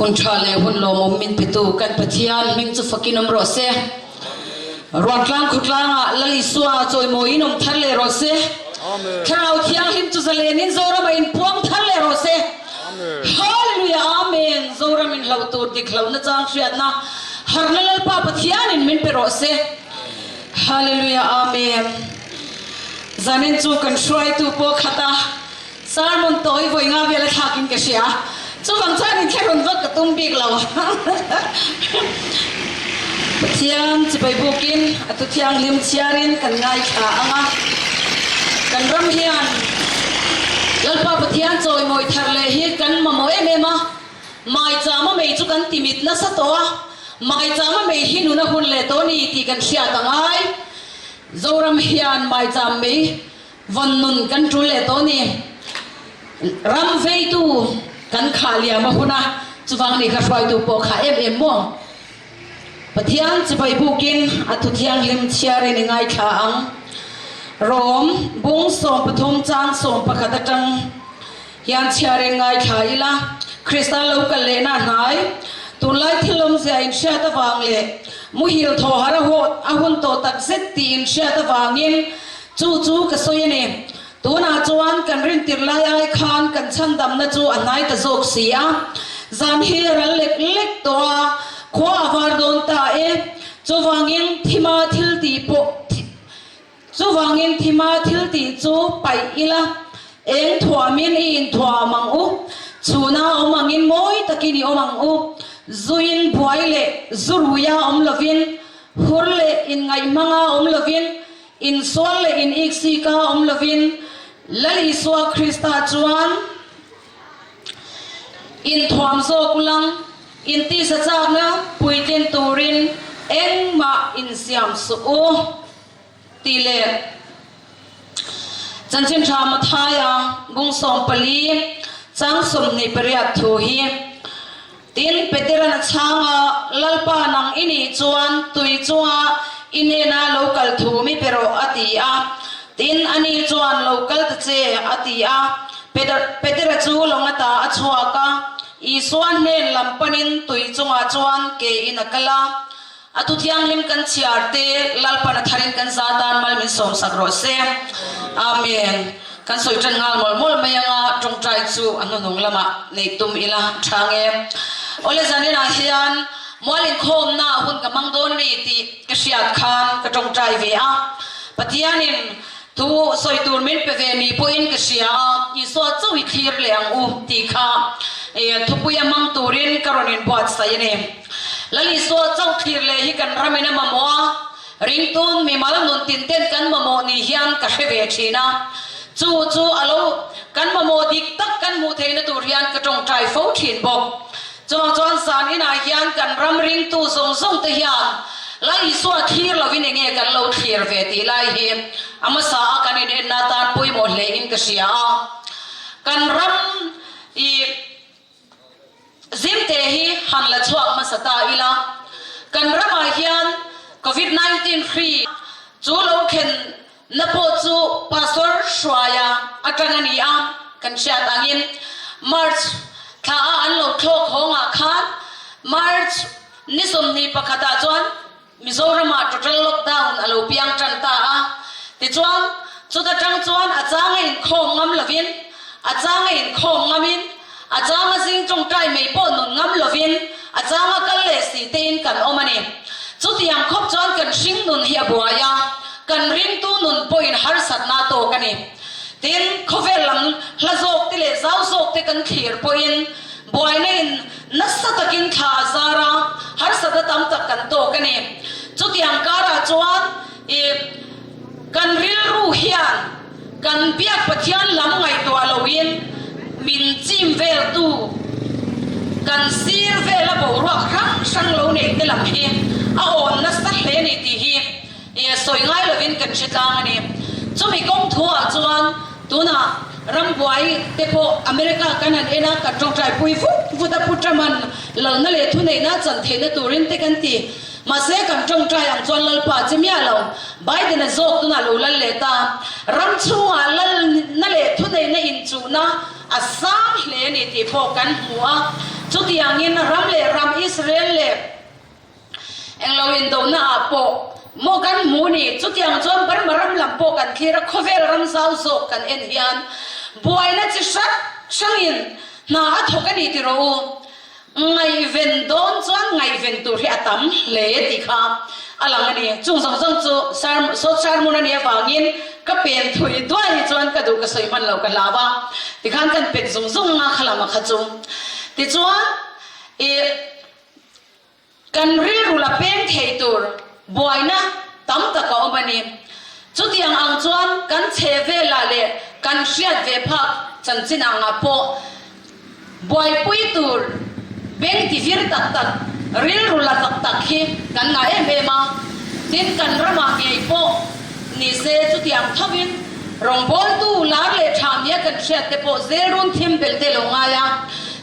Hun tha leh hun lawmawm min petu kan Pathian hming chu fakin awm rawh se. Ruantlang khawtlangah Lal Isua chawimawiin awm thar leh rawh se. Thlarau Thianghlim chu zalenin Zoramah inpuang thar leh rawh se. Hallelujah Amen Zoram in hloh tur dik hlauhna chang hriatna harna Lalpa Pathianin min pe rawh se. Hallelujah Amen Zanin chu kan hruaitu pawh khat a. Sermon tawi vawi nga vel a thlak in ka hria. Chuvang chuan in thlerun vak ka tum bik lo. Pathian chibai bukin a thu thianghlim chhiarin kan ngaithla ang a. Kan ram hian Lalpa Pathian chawimawi thar leh hi kan mamawh em em a. Maichama mei chu kan ti mit nasa tawh a. Maichama mei hi nuna hun leh tawh a ni tih kan hriat a ngai. Zoram hian maicham mei Vawn nun kan tul leh tawh ni. Ram veitu kan khah liam a hun a, chuvang ni kha hruaitu pawh khah em em maw? Pathian chibai bukin a thu thianghlim chhiarin i ngaithla ang. Rom bung 13 chang 11 atang hian chhiarin ngaithla ila, Krista lo kal lehna hnai, tunlai thil awmzia inhriat avang leh muhil thawhar a hun tawh takzet tih inhriat avangin Chu chu ka sawi a ni. Tunah chuan kan rintir lai ai khan kan chhandamna chu a hnai ta zawk si a. Zan hi ral lek lek tawh a, khua a var dawn ta e. Chuvangin thima thil tih pawh Chuvangin thima thil tih chu paih ila, eng thuamin i inthuam ang u, chhuna awm angin mawi takin i awm ang u, zuin buai leh zuruia awm lovin, hur leh inngaihmanga awm lovin, Insual leh in iksika awm lovin Lal Isua Krista chuan inthuam zawk ulang, intisa chakna puitlin turin engmah insiam suh u tih leh Chanchin Tha Mathaia bung 14 chang 28 thu hi Tin, Petera'n a chhang a, Lalpa, nang i nih chuan tui chunga i hnena lo kal thu mi pe rawh, a ti a. Tin, ani chuan, Lo kal ta che, a ti a. Petera chu lawng ata a chhuak a, Isua hnen lam panin tui chungah chuan ke in a kal a. A thu thianghlim kan chhiar te Lalpan a tharin kan za tan mal min sawmsak rawh se. Amen. Kan sawi tan nghal mawlh mawlh mai anga tawngtai chu a hnuhnung lamah neih tum ila tha nge. Awle zaninah hian mual inkhawmna hun ka hmang dawn a ni tih ka hriat khan ka tawngtai ve a. Pathianin thu sawi tur min pe ve ni pawhin ka hria a, Isua chauh i thlir leh ang u tih kha thupuia hmang turin ka rawn inbuatsaih a ni. Lal Isua chauh thlir leh hi kan ramin a mamawh a, ringtun mimal nun tin ten kan mamawh ni hian ka hre ve thin a. Chu chu a lo kan mamawh dik tak kan hmuh theihna tur hian ka tawngtai fo thin bawk. Chuvang chuan zan inah hian kan ram ringtu zawng zawng te hian Lal Isua thlir lovin enge kan lo thlir ve tih lai hi a hmasa a kan inenna atan pawimawh hle in ka hria a. Kan ram i. Zimte hi han la chhuak hmasa ta ila, kan ramah hian Covid 19 hri chu lo thlen na pawh chu Pastor Hruaia atang a ni a, kan hriat angin March thla a an lo thlawk hawngah khan March ni 21 ah chuan Mizoramah total lockdown a lo piang tan ta a, tichuan chuta tang chuan a changa inkhawm ngam lovin, a changa inkhawm ngamin, a changa zing tawngtai mai pawh nun ngam lovin, a changa kal leh si tein kan awm a ni. Chutiang khawp chuan kan hring nun hi a buai a, kan ringtu nun pawhin harsatna a tawk a ni. Tin, khawvel lam hla zawk te leh zau zawk te kan thlir pawhin buaina in Nasa takin thla a zar a, harsatna tam tak kan tawk a ni. Chutiang karah chuan i kan rilru hian kan biak Pathian lam ngaihtuah loin min chim veltu kan sir vela boruak hrang hrang lo neih te lam hi a awn nasa hle a ni tih hi i sawi ngai lovin kan hre tlang a ni. Chumi kawng thuah chuan tunah Rambuai te pawh America kan han en a, kan tawngtai pui vut vut a, Pu Trump'an lalna leh thuneihna a chan theihna turin te kan ti. Mahse kan tawngtai ang chuan Lalpa che miah lo, Biden-a zawk tunah lo lal leh ta. Ram chhungah lalna leh thuneihna inchuhna a sang hle a ni tih pawh kan hmu a. Chutiangin ram leh ram Israel leh Englo indona ah pawh maw kan hmu ni? Chutiang chuan Burma ram lam pawh kan thlir a, khawvel ram zau zawk kan en hian buaina chi hrang hrangin hna a thawk a ni ti rawh u. Ngaihven dawn chuan ngaihven tur hi a tam hle tih kha a lang a ni. Chung zawng zawng chu sawt sermon a nih avangin ka pen thui duai hi chuan ka duh ka sawi hman lo ka hlau a, tikhan kan pet zung zung anga kha lam a kha chu. Tichuan ih. Kan rilru la peng thei tur buaina tam tak a awm a ni. Chutiang ang chuan kan chhe velah leh kan hriat ve phak chanchin angah pawh buaipui tur beng ti vir tak tak, rilru la tak tak hi kan ngah em em a. Tin, kan ramah ngei pawh ni se chutiang thovin rawngbawltu lar leh tha nia kan hriat te pawh zelrun thim belh te lo ngai a.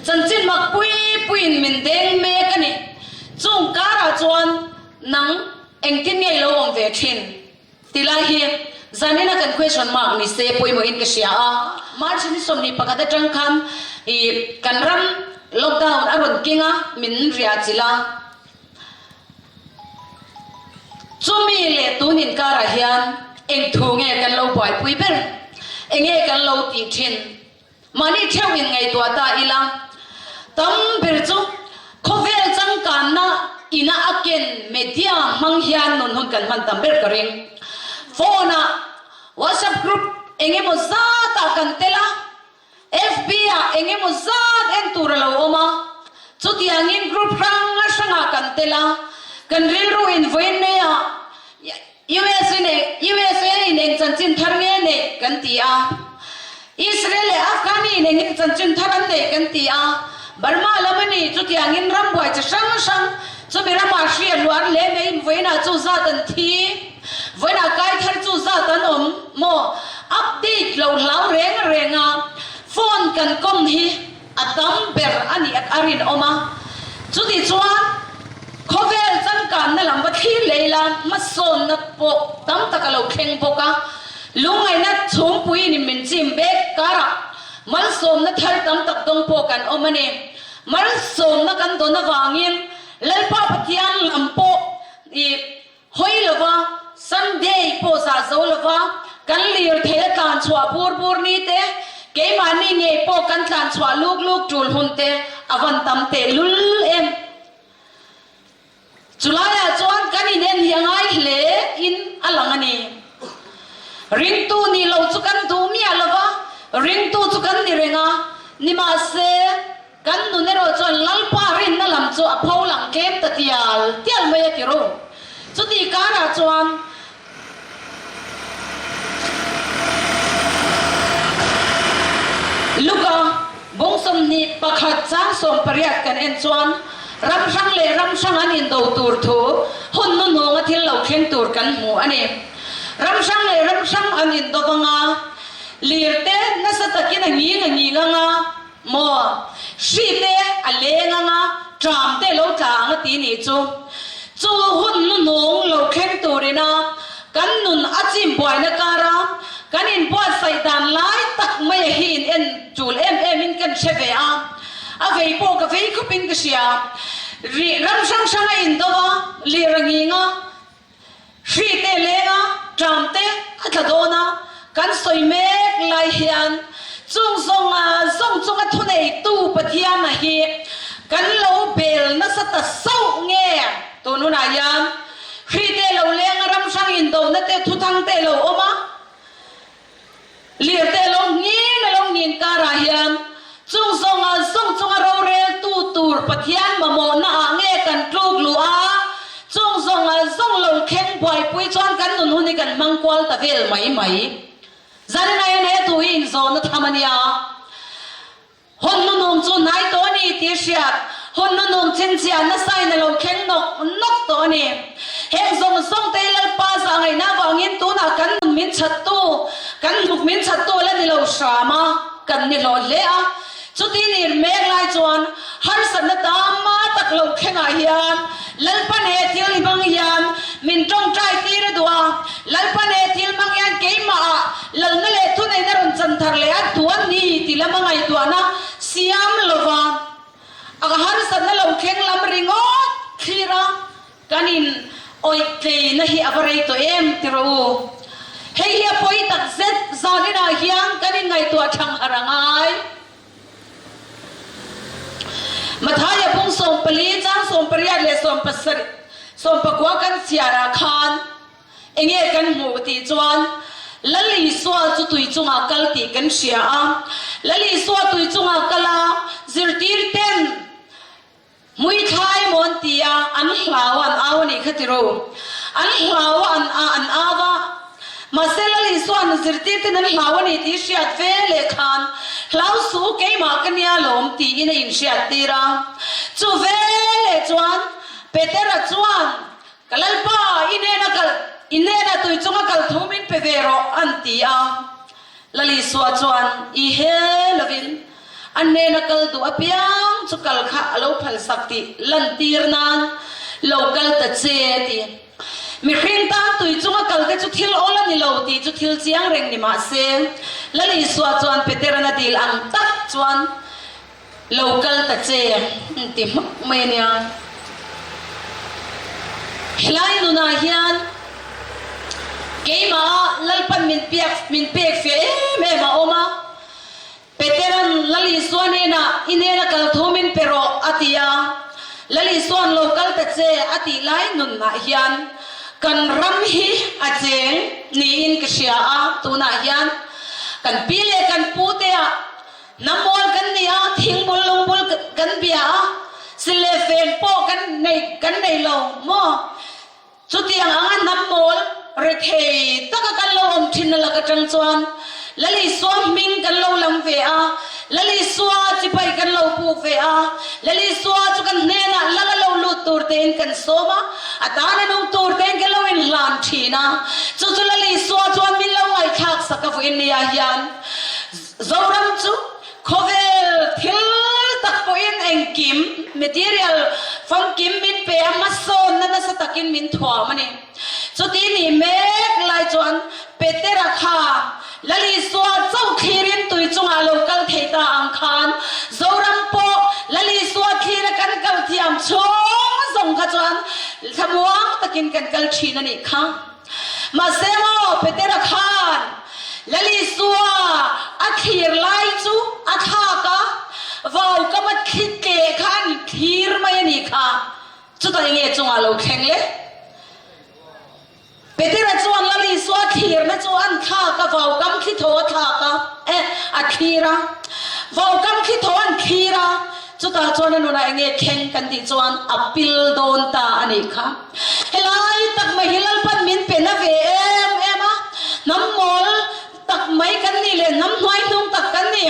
Chanchin mak pui puiin min deng mek a ni. Chung karah chuan nang engtin nge i lo awm ve thin? Ti lai hi zanina kan question mark ni se pawimawhin ka hria a. March ni 21 atang khan i kan ram lockdown a rawn keng a, min riah chilh a. Chumi leh tun inkarah hian eng thu nge kan lo buaipui ber? Enge kan lo tih thin? Mahni theuh in ngaihtuah ta ila, tam ber chu khawvel changkanna ina a ken media hmang hian nun hun kan hman tam ber ka ring. Phone ah WhatsApp group eng emaw zat ah kan tel a, FB ah eng emaw zat en tur a lo awm a, chutiangin group hrang hrangah kan tel a, kan rilru in vawiin mai ah USA in USA in eng chanchin thar nge neih kan ti a, Israel leh Afghani in eng nge chanchin thar an neih kan ti a, Burma lam a ni chutiangin ram buai chi hrang hrang chumi ramah hri a hluar hle mai vawiinah chu zat an thi, vawiinah kai thar chu zat an awm maw? Update lo hlau reng reng a phone kan kawm hi A tam ber a nih a rinawm a, chuti chuan khawvel changkanna lam va thlir leh ila hmasawnna pawh tam tak a lo thleng bawk a, lungngaihna chhungpuiin in min chim bek karah malsawmna thar tam tak dawng pawh kan awm a ni. Malsawmna kan dawn avangin Lalpa Pathian lam pawh ih Hawi lova, Sunday pawh zah zo lova, kan lirthei a tlan chhuah bur bur ni te, keimahni ngei pawh kan tlan chhuah luk luk tul hun te a van tam teh lul em. Chulaiah chuan kan inen hi a ngai hle in a lang a ni. Ringtu nih lo chu kan duh miah lova, ringtu chu kan ni reng a, nimahse, Kan nun erawh chuan Lalpa rinna lam chu a pho lang tlem ta tial tial mai a ti ro. Chutih karah chuan Luka bung 21 chang 18 kan en chuan ram hrang leh ram hrang an indo tur thu hun hnuhnunga thil lo thleng tur kan hmu a ni. Ram hrang leh ram hrang an indo vang a, lirte nasa takin a nging a nging ang a, Maw? Hri te a leng ang a, tram te lo tla ang a ti nih chu. Chu hun hnuhnung lo thleng turin a kan nun a chim buaina kar a, kan inbuatsaih dan lai tak mai a hi in en tul em em in kan hre ve a, a vei pawh ka vei khawp in ka hria. Rih ram hrang hrang a indo a, lir a nghing a, Hri te leng a, ṭam te a tla dawn a, kan sawi mek lai hian chung zawnga zawng chunga thuneitu Pathiana hi kan lo bel nasa ta sauh nge? Tun hunah hian hri te lo leng a, ram hrang indona te, thuthang te lo awm a, Lirte lo ngin a lo ngin karah hian chung zawnga zawng chunga roreltu tur Pathian mamawhna ah nge kan tluk luh a, chung zawnga zawng lo thleng buaipui chuan kan nun hun hi kan hmang kual ta vel mai mai. Zanin ah hian he thu hi inzawhna tham a nia. Hun hnuhnung chu hnai tawh a ni tih hriat, hun hnuhnung chhinchhiah nasain a lo thleng nawk nawk tawh a ni. Heng zawng zawng te hi Lalpa zahngaihna avangin tunah kan nun min chhattu, kan hnuk min chhattu a la ni lo hram a, kan ni hlawh hle a. Chuti nir mek lai chuan harsatna tama tak lo thlengah hian Lalpan he thil hi hmang hian min tawngtai tir a duh a, Lalpan he thil hmang hian keimahah lalna leh thuneihna rawn chan thar leh a duh a ni ti lama ngaihtuahna siam lova a. Harsatna lo thleng lam ringawt thlir a, kan in awih tleina hi a va rei tawh em ti rawh u. Hei hi a pawi tak zet zaninah hian kan inngaihtuah thang harh a ngai. Mathaia bung 14 chang 18 leh 17 19 kan chhiarah khan enge kan hmuh tih chuan Lal Isua chu tui chungah kal tih kan hria a. Lal Isua tui chungah kal a, zirtir ten Hmuithlai maw an ti a, an hlau a an au a nih kha ti ro. An hlau a an a an au a. Mahse Lal Isua'n zirtir ten an hlau a ni tih hriat ve leh khan hlau suh u keimah ka nia lawm tiin a inhriat tir a. Chu ve leh chuan Petera chuan Ka Lalpa i hnena kal i hnena tui chunga kal thu min pe ve rawh an ti a. Lal Isua chuan i he lovin A hnena kal duh apiang chu kal kha a lo phalsak tih lantir nan lo kal ta che a ti. Mihring tan tui chunga kal te chu thil awl a ni lo tih chu thil chiang reng ni mah se, Lal Isua chuan Petera'n a dil ang tak chuan lo kal ta che an ti hmak mai a nia. Helai nunah hian keimah Lalpan min piak min pek fiah em em a awm a. Petera'n Lal Isua hnenah, I hnena kal thu min pe rawh, a ti a. Lal Isua'n lo kal ta che, a tih lai nunah hian kan ram hi a cheng niin ka hria a, tunah hian kan pi leh kan pu teah hnammual kan ni a, thingbul lungbul kan bia a, sil leh fen pawh kan nei kan nei lo maw? Chutiang anga hnam mawl rethei taka kan lo awm thin lak atang chuan Lal Isua hming kan lo lam ve a, Lal Isua chipai kan lo puk ve a, Lal Isua chu kan hnenah lal a lo lut tur tein kan sawm a, a tan a nung tur tein kan lo inhlan thin a, chu chu Lal Isua chuan min lo ngaihthlak sak a vawiin nia hian Zoram chu Khawvel thil tak pawhin engkim, material, famkim min pe a, hmasawnna nasa takin min thuam a ni. Chuti nih mek lai chuan Petera kha Lal Isua chauh thlirin tui chungah lo kal thei ta ang khan Zoram pawh Lal Isua thlira kan kal thiam chhung zawng kha chuan thlamuang takin kan kal thin a nih kha. Mahse maw Petera khan Lal Isua a thlir lai chu a thlak a, vaukam a thli tleh kha an thlir mai a nih kha. Chutah enge chungah lo thleng le? Petera chuan Lal Isua thlirna chu an thlak a, vaukam thli tho a thlak a, eh, a thlir a. Vaukam thli tho an thlir a, chutah chuan a nunah enge thleng kan tih chuan a pil dawn ta a nih kha. Helai tak mai hi Lalpan min pe na ve em em a, hnam mawl tak mai kan nih leh hnam hnuai hnung tak kan ni.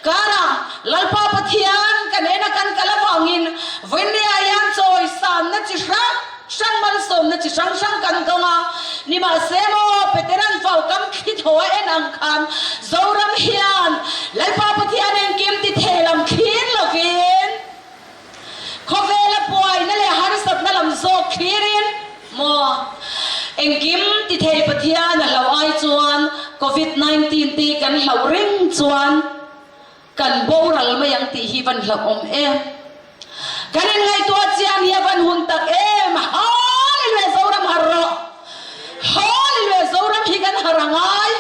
Karah Lalpa Pathian kan en a kan kal avangin vawinia hian chawisanna chi hrang hrang malsawmna chi hrang hrang kan dawng a, nimahse maw Petera'n vaukam thli thaw a en ang khan Zoram hian Lalpa Pathian engkim ti thei lam thlir lovin, Khawvela buaina leh harsatna lam zawk thlirin maw engkim ti thei Pathian a hlauh ai chuan Covid 19 te kan hlauh reng chuan kan boral mai ang tih hi van hlauh awm em. Kan inngaihtuah chian hi a van hun tak em. Hallelujah Zoram har rawh. Hallelujah Zoram hi kan har a ngai.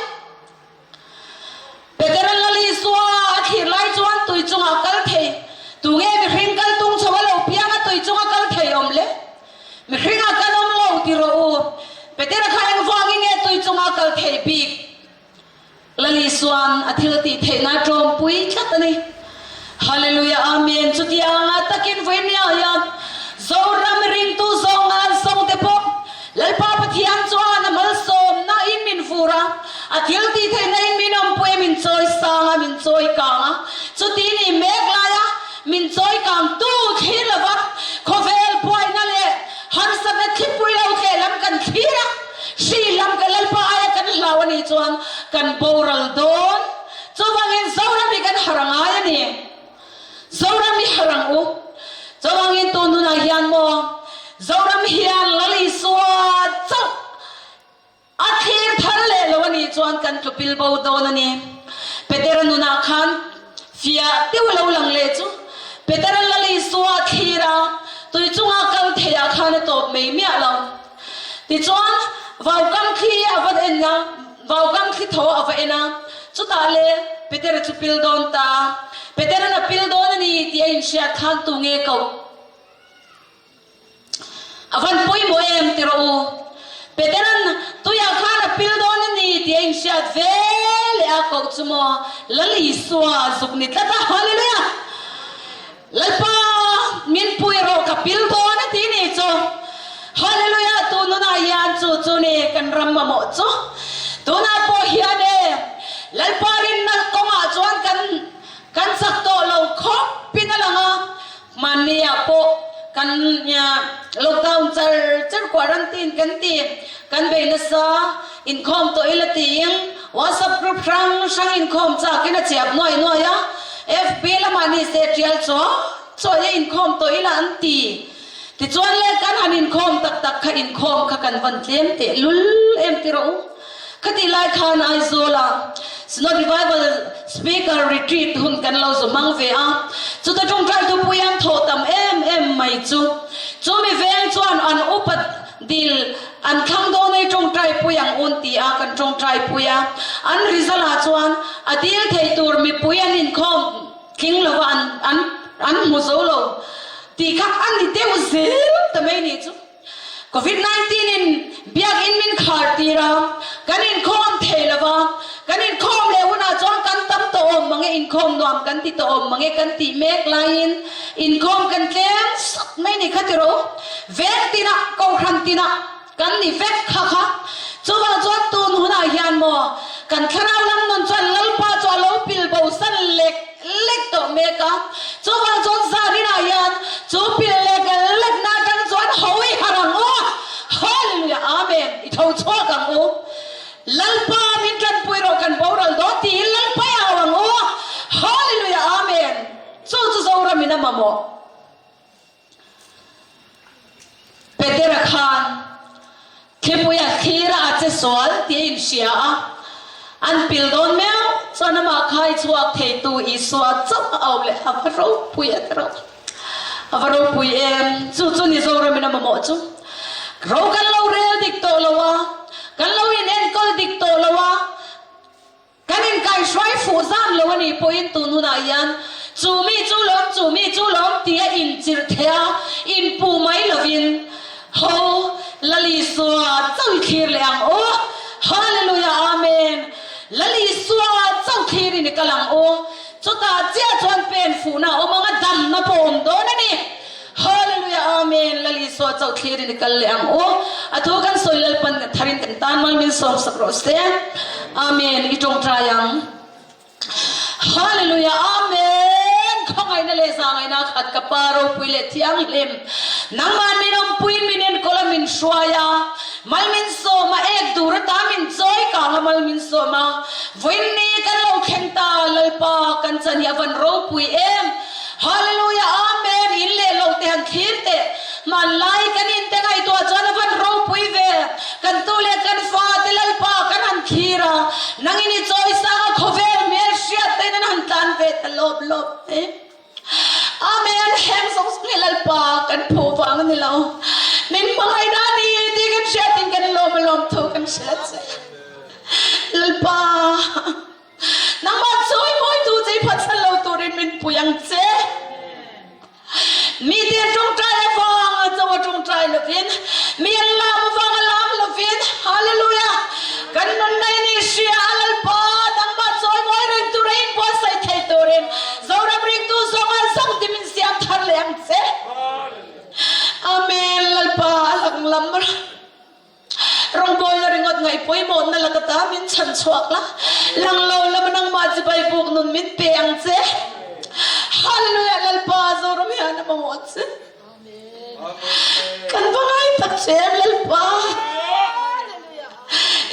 Petera'n Lal Isua a thlir lai chuan tui chungah kal thei, tunge mihring kal tung chho a lo piang a tui chunga kal thei awm le? Mihringah kan awm lo ti rawh u. Petera kha engvangin nge tui chunga kal thei bik? Lal Isua'n a thil tih theihna a tlawmpui tlat a ni. Hallelujah Amen Chutianga takin vawinia hian Zoram ringtu zawng ngan sawng te pawh Lalpa Pathian chuan a malsawmna in min vur a, a thil tih theihna in min awmpui a, min chawi sang a, min chawi kang a, chuti ni mek laia min chawi kang tu thlir lova khawvel buaina leh harsatna thlipui lo tleh lam kan thlir a, hri lam kan Lalpa aia kan hlau a nih chuan kan boral dawn. Chuvangin Zoram hi kan har a ngai a ni. Zoram hi har ang u. Chuvangin tun hunah hian maw Zoram hian Lal Isua chauh a thlir thar leh lo a nih chuan kan tlu pil bo dawn a ni. Petera nunah khan fiah deuh a lo lang leh chu. Petera Lal Isua a thlir a, tui chunga kal theiah khan a tawp mai miah lo. Tichuan, vaukam thli a va en a, vaukam thli tho a va en a, chutah le Petera chu pil dawn ta. Petera'n a pil dawn a ni tih a inhriat khan tu nge koh? A van pawimawh em ti rawh u. Petera'n tuiah khan a pil dawn a ni tih a inhriat ve leh a koh chu maw Lal Isua zuk ni tlat a, Hallelujah! Lalpa min pui rawh ka pil dawn a ti ni chu. Hallelujah! Tu nunah hian chu chu ni kan ram mamawh chu. Tunah pawh hian e Lalpa rinna kawngah chuan kan kan chak tawh lo khawp in a lang a. Hmanni-ah pawh kan lockdown char char quarantine kan ti, kan bei nasa, inkhawm tawh ila tiin WhatsApp group hrang hrang inkhawm chakin a chiap nuai nuai a, FB lamah ni se tial chuai chuai a inkhawm tawh ila an ti. Tichuan le kan han inkhawm tak tak kha inkhawm kha kan van tlem teh lul em ti rawh u. Khatih lai khan Aizawla Synod Revival Speaker Retreat hun kan lo zu hmang ve a, chuta tawngtai thupui an thawh tam em em mai chu. Chu mi veng chuan an upa dil an thlang dawn ei tawngtai pui ang un ti a kan tawngtai pui a, an result ah chuan a dil thei tur mipui an inkhawm tling lova an an an hmu zo lo tih kha a ni deuh zel ta mai nih chu. Covid 19 in biakinn min khar tir a, kan inkhawm thei lo va, kan inkhawm leh hunah chuan kan tam tawh awm mange, inkhawm nuam kan ti tawh awm mange kan tih mek laiin inkhawm kan tlem sawt mai ni kha ti rawh u. Veng tinah, kohhran tinah kan ni vek kha kha. Chuvang chuan tun hunah hian maw kan thlarau lam nun chuan Lalpa chu a lo pil bo san lek lek tawh mek a, chuvang chuan zaninah hian chu pil lek lekna atang chuan ho i harh ang u, Hallelujah Amen, i tho chhuak ang u, Lalpa min tanpui rawh kan boral dawn tiin Lalpa i au ang u, Hallelujah Amen, chu chu Zoramin a mamawh. Petera khan thlipui a thlir a, a che sual tih a inhria a, an pil dawn meuh chuan amah khai chhuak theitu Isua chauh a awm leh a va ropui a ro a va ropui em! Chu chu ni Zoramin a mamawh chu. Ro kan lo rel dik tawh lo a, kan lo inenkawl dik tawh lo a, Kan inkaihruai fuh zan lo a nih pawhin tun hunah hian chu mi chu lawm, chu mi chu lawm tia inchirh theih a, inpuh mai lovin Ho Lal Isua chauh i thlir leh ang u. Hallelujah Amen. Lal Isua chauh thlirin i kal ang u. Chutah chiah chuan pen fuhna a awm ang a, damna pawh a awm dawn a ni. Hallelujah Amen Lal Isua chauh thlir in i kal leh ang u. A thu kan sawi Lalpan tharin kan tan mal min sawm sak rawh se. Amen I tawngtai ang. Hallelujah Amen Khawngaihna leh zahngaihna khat ka Pa ropui leh thianghlim nangmah min awmpuiin min enkawl a min hruai a mal min sawm a ek dur ata min chawi kang a mal min sawm a vawiin kan lo thleng ta Lalpa kan chan hi a van ropui em Hallelujah Amen in leh lo te han thlir teh hmanlai kan in te ngaihtuah chuan a van ropui ve kan tu leh kan fa te Lalpa kan han thlir a nangin i chawi sang a khawvel hmel hriat te in an han tlan ve ta lawp lawp mai Amen heng zawng zawng hi Lalpa kan phuh vang a ni lo min hmangaihna a ni tih kan hriat in kan lawm a lawm thu kan hrilh a che Lalpa. Nangmah chawi mawitu che i phatsan lo turin min pui ang che. Mite an tawngtai avanga cho a tawngtai lovin, mi an lam avanga lam lovin, Hallelujah! Kan nunna in i hria a Lalpa, nangmah chawi mawi reng tura inbuatsaih thei turin Zoram ringtu zawnga zawng ti min siam thar leh ang che. Amen Lalpa a lang lam. Rawngbawlna ringawt ngaih pawimawhna laka ta min chhan chhuak la, lang lo lama nangmah chibai buk nun min pe ang che. Hallelujah Lalpa Zoram hian a mamawh che. Kan va ngai tak che em Lalpa.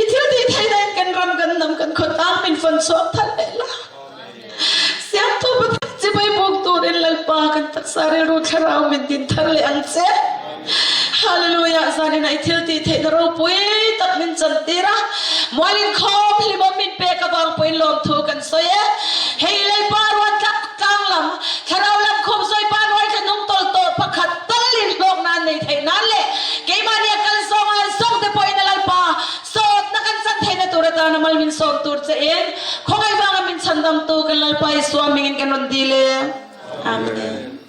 I thil tih theihna in kan ram kan hnam kan khawtlang min fan chhuak thar leh la. Siamtu Pathian chibai buk turin Lalpa kan taksa rilru thlarau min din thar leh ang che. Hallelujah zanin ah i thil tih theihna ropui tak min chan tir a, mual inkhawm hlimawm min pek avang pawhin lawmthu kan sawi e. Hei Lalpa ruat tlak tlang lam thlarau lam khum zawi. mal min sawm tur che in khawngaih vanga min chhandamtu kan Lalpa Isua hmingin kan rawn dil e. Amen.